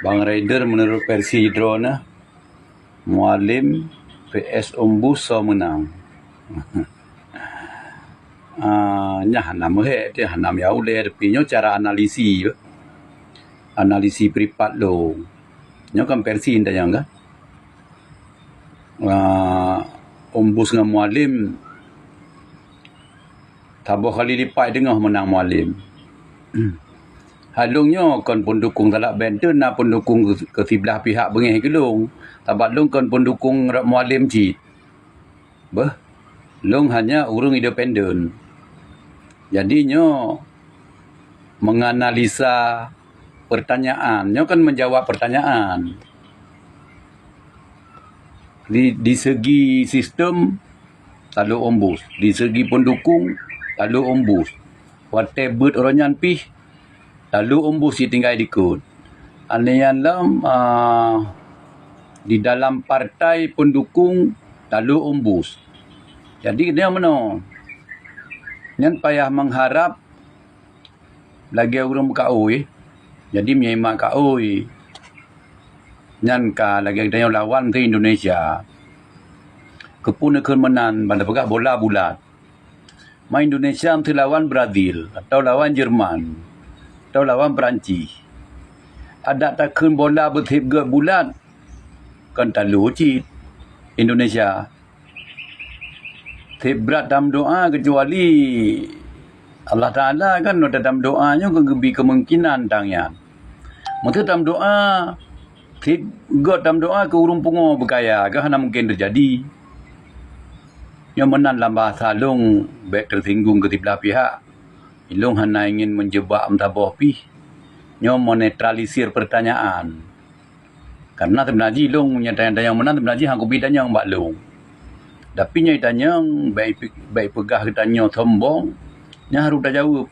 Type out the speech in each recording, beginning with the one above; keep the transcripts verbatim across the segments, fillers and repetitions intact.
Bang Raider, menurut versi droeneuh, Mualem V S Ombus soe meunang? Ah, nyan hana meuhek teuh, hana meuyaulée, tapi nyoe cara analisi, analisi pripat lôn. Nyoe kan versi tanyong kan? Ah, Ombus ngon Mualem, saboh kali lipat teungoh meunang Mualem. Hai lôn nyoe kon pendukung salak band teuh, na pendukung ke, ke siblah pihak beungéh keu lôn. Sabab lôn kon pendukung Mualem cit. Beuh, lôn hanya ureuëng independen. Jadi nyoe menganalisa pertanyaan, nyoe kan menjawab pertanyaan. Di, di segi sistem, lalu Ombus. Di segi pendukung, lalu Ombus. Watée beuet uroe nyan pih, lalu Ombus sitinggai dikot. Anehan lom, ah, di dalam partai pendukung, lalu Ombus. Jadi dia meunoe. Nyan payah mengharap lagée ureuëng meukaui. Jadi meunyoe meukaui, nyan ka lagée tanyoe lawan teuh Indonesia. Keupeue neukheun meunan, ban tapeugah bola bulat. Ma Indonesia meuteulawan Brazil, atau lawan Jerman, atau lawan Perancis. Adak takheun bola beuthieb gét bulat, kon talu cit Indonesia. Thieb brat tameudoá, keucuali Allah Taala kan, watée tameudoá nyoe kon geubi keumungkinan tang nyan. Meuseu tameudoá, thieb gét tameudoá keu ureuëng pungo beukaya, kan hana mungken teujadi. Nyoe meunan lam bahasa lôn bék teusinggung keu siblah pihak. Ilôn hana ingin menjebak meusaboh pih. Nyoe menetralisir pertanyaan. Karena seubeuna jih lôn nyang tanyong-tanyong meunan seubeuna jih han kubi tanyong bak lôn. Tapi nyoe tanyong bék ipe-, bék ipeugah geutanyoe sombong, nyan harôh tajaweueb.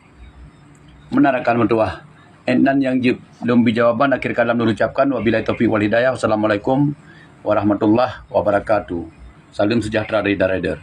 Meunan rakan meutuwah. Étnan nyang jeuet lôn bi jawaban, akhir kalam lôn ucapkan, wabillahi taufiq wal hidayah. Wassalamualaikum warahmatullahi wabarakatuh. Salam sejahtera dari Dareder.